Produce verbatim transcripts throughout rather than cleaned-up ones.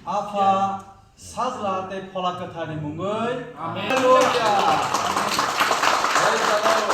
Apha, Sajla tei Phola Kwtharni mungwi. Amen. Hallelujah. Praise the Lord.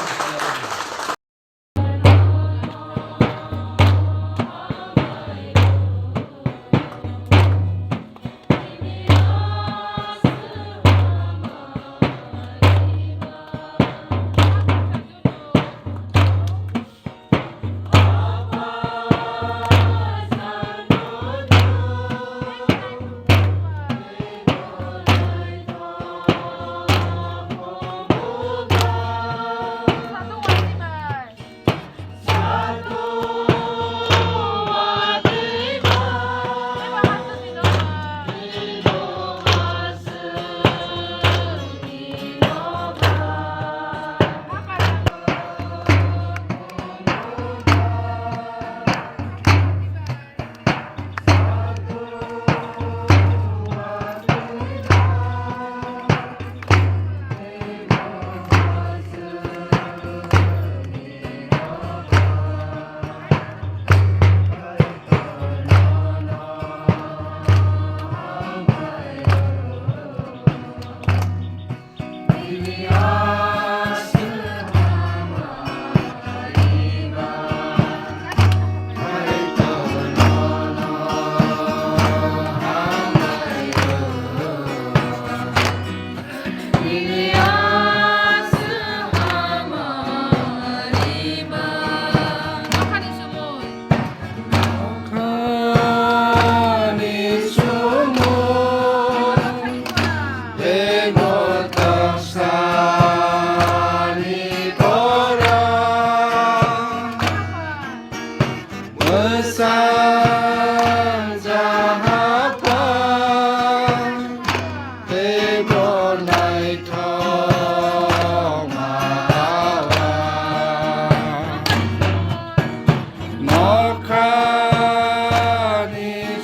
Nokhani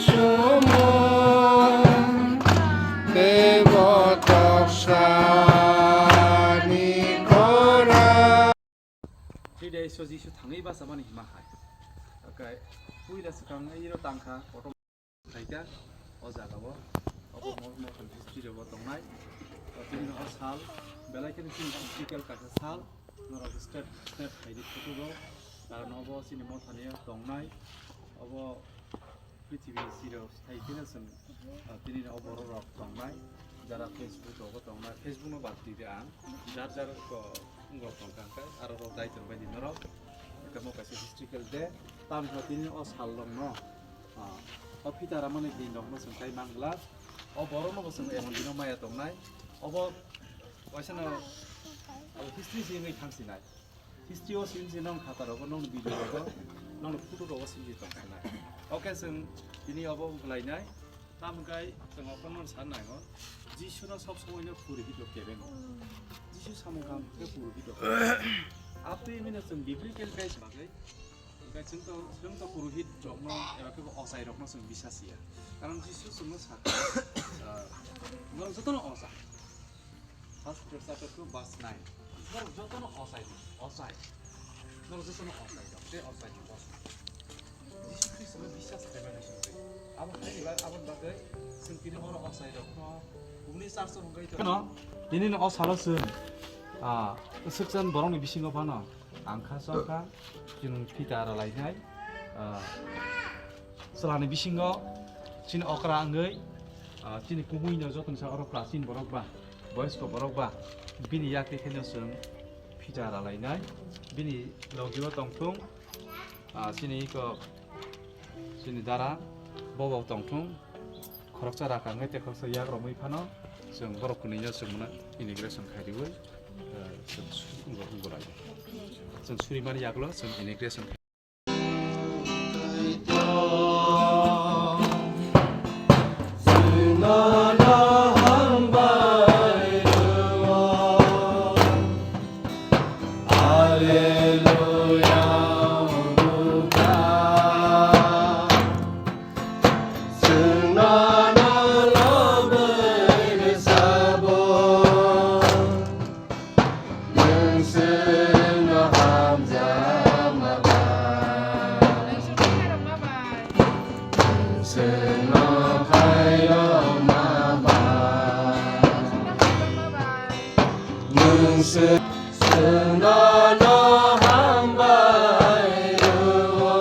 chumung tei botoksani khorang. Tei Jisu thangwi bachamani hima hai. Oke, puila swkang iro tangkha, kotor. Khaikha, o jaga o, obo mo-, mothani history rok bo tongnai. O tini o sal, belai kheno chini historical kaisa sal, norok step, step khaidi photo rok, karon obo chini mothani o tongnai, obo prithibi siro sai kheno chwng, ah, tini o borok rok tongnai, jara Facebook rogo tongnai, Facebook no bad di de ang, jar jar ko wng rok tongkha hwnkhe, aro rok dai tongbai di norok, hwnkhe mo kaisa historical day, tamokhe tini o sal rok no. Ah, o phita ramani din rok no chwng tai man glak. O borok no bo chwng emon dino maya tongnai. Obo waisa no, abo history se wngwi thang sinai. History o sin se nong khata rogo, nong video rogo, nong photo rogo sin se tong sinai. Oke, chwng tini obo wnglainai. Tamo khe chwng okhorno san nango. Jisu no sob somoi no puri hito kebeng. Jisu samung kang khe puri hito. Apni mino chwng biblical base bagwi. Hingke chwng to, chwng to purohit rokno eba khe bo ochai rokno chwng bisa siya. Karon Jisu chwngno sakha, ah, norok jotono ocha. First Peter chapter two verse nine. Norok jotono ochai, ochai. Norok jotono ochai rok, tei ochai ni boss. Jisu Khristono biswas khlaimani songwi. Abo khaini ba-, aboni bagwi chwng tini oro ochai rokno bumni church-o hwnkhai to. Kheno, tini no o salo chwng, ah, swkchan borokni bisingo phano. Ang kha chongkha, chini phita rwlainai, ah, chwlani bisingo chini okra wngwi, ah, chini kumui no jotono sa oro prachin borok ba, boyosko borok ba, bini yakni khe no chwng phita rwlainai, bini logi o tongthung, ah, chini iko Chini dara bobo tongthung, khoroksa raka wngwi tei khoroksa yak romwi phano chwng borok kwnwi no chwng mano inauguration khai riwi, eh, chwng su-, wngwi lai. Chwng surimani yagulo chwng inauguration khai. Hallelujah, buka. Chwngno no lobwi sabo. Nwng chwngno hamjakma ba. Chwngno no hambai rwo.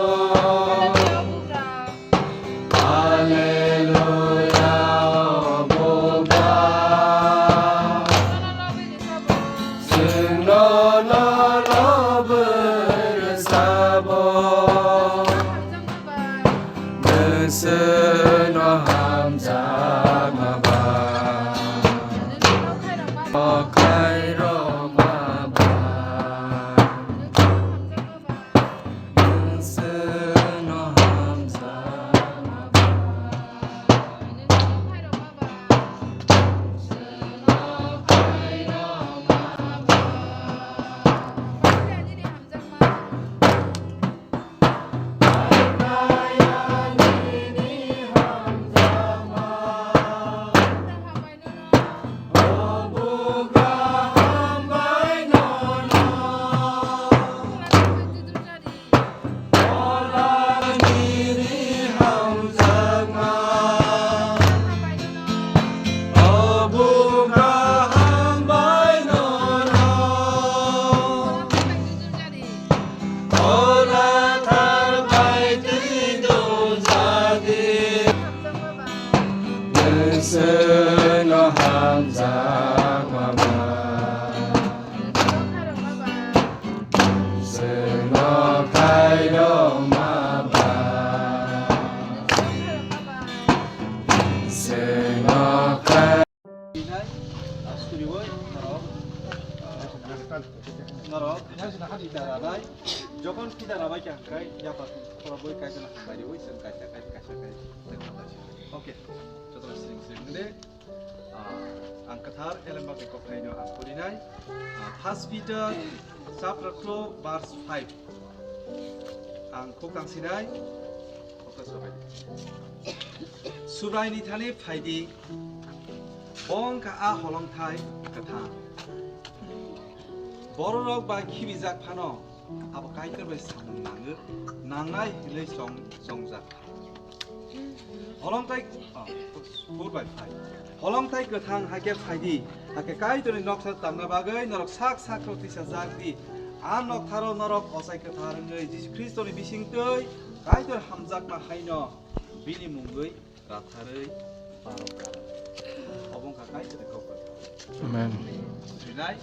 Haleluya, o Bugra. Chwngno no lobo rwsabo. Nwng chwngno hamjakma ba. O khairokma ba. Nwng chwngno hamjakma ba. Ola thar bai twi dujadi. Nwng chwngno hamjakma ba. Chwngno khairokma ba. Chwngno khai- Norok, norok, kita rabai. Jokon kita rabai khe hwnkhe, yapha khorobwi Kaitorno hambai rwui chwng kaisa, kaisa, kaisa, kaisa. Okay, jotono sring sring de. Ah, ang kwthar Elembakni kokthaino ang kulinai. Ah, First Peter chapter two verse five. Ang khuk tang sinai. Subraini thani phaidi, bo wngkha a holongthai kwthang. Bororok bai khibijak phano, abo Kaitor bai samung nangwi, nangnai hinwi chong-, chongjak kha. Holongthai, oh, four by five. Holongthai kwthang hakhe phaidi, hakhe Kaitorni noksa tamna bagwi norok sak sak rok tisajak di. A noktharo norok ochai kwthar wngwi Jisu Khristoni bisingtwi Kaitor hamjakma haino bini mungwi ratharwi barokha. Obo wngkha Kaitorni kok bai. Amen. Rinai.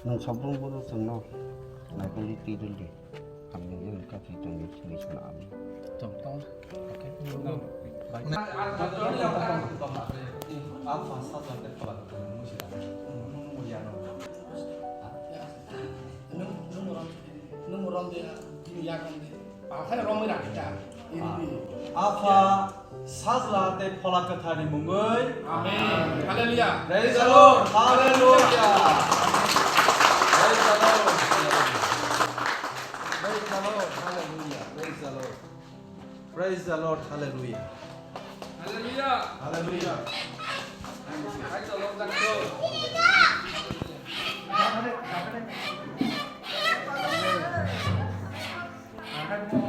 Nwng sabung bono chwngno naikoli twi rwdi. Hamya wngkha twi tongwi sini sana ami. Tong, tong. Okay. Bye. Apa saja terpelakukan musik. Mulia. Nwng, nwng rom, nwng rom de, bini yak rom de. Palhai romwi rakha. Iri di. Apha, Sajla tei Phola Kwtharni mungwi. Amen. Hallelujah. Praise the Lord. Hallelujah. Praise the Lord. Praise the Lord. Hallelujah. Praise the Lord. Praise the Lord. Hallelujah. Hallelujah. Hallelujah. Praise the Lord. Thank you.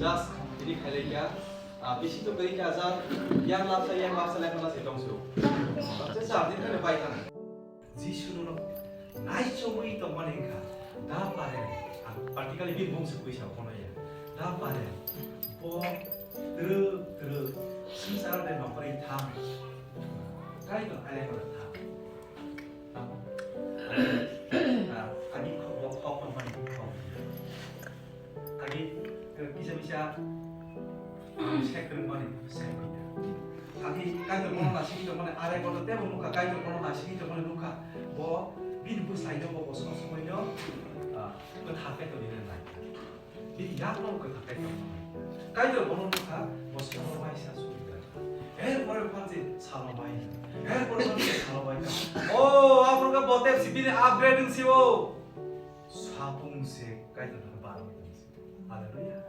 Just ini khailaiya, ah, bisi to beri kaza, yang lapsa, yang lapsa, yang lapsa, tong su. Lapsa sa, din kene bai tang. Jisu no naichomwi tongmani wngkha, da pare, ang practically bini mung se puisa kono ya. Da pare, bo, tru, tru, sing sara de nokori thang. Kai to, ai ko thang. Tamo? Ah, ani khok, khok, khok, khok, khok. Ani, eh, kisa, kisa, ah, sek rwmani, sek rwmani. Ani, Kaitor bono naisingwi tongmani, are kono tebo nukha, Kaitor bono naisingwi tongmani nukha. Bo, bini bwsai no, bo, bo, sob somoi no, ah, kwthar khe tongwi nai. Bini yakno kwthar khe tongmani. Kaitor bono nukha, bo salo waisa suri kha. Erpore phan se salo bai. Erpore phan se salo bai kha. O, aphuru kha Tep si bini upgrade wng si o. Sapung se Kaitor thani baro. Hallelujah.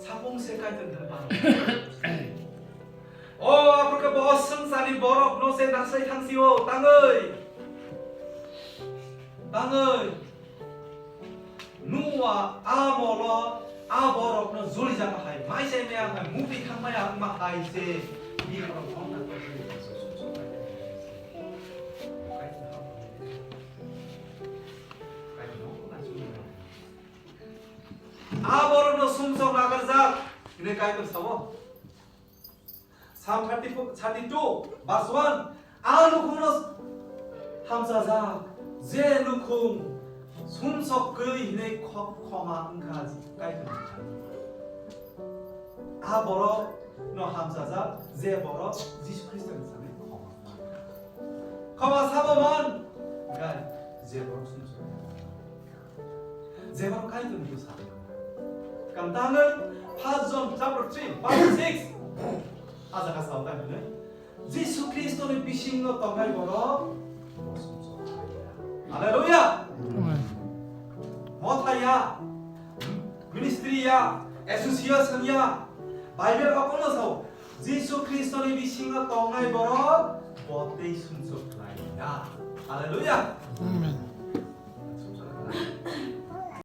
Sapung se Kaitor thani baro. O, aphuru khe bo swngcharni borok no se nasai thang si o, tangwi. Tangwi. Noa a molo a borokno julijak hai, mai se maya hai, muti thang maya wngma hai se, bikhoro thong na kok se, a borokno sumsok nagarjak, hwnwi Kaitor sao. Psalm thirty-four, thirty-two, verse one. A nukhungno hamchajak, je nukhung sumsok kwrwi hwnwi kho-, khoma wngkha Kaitor ni thani. A borok no hamchajak, je borok Jisu Khristo ni thani khoma wngkha. Khoma sabo man, gai, je borok sumsok. Jeba Kaitor ni bwsa. Kamtangwi First John chapter three, verse six. A jaga sao ta hinwi. Jisu Khristo ni bisingo tongnai borok. Hallelujah. Amen. Mothaya, ministry ya, association ya, Bible o kono sao. Jisu Khristo ni bisingo tongnai borok botei sumsok khlai ya. Hallelujah. Amen.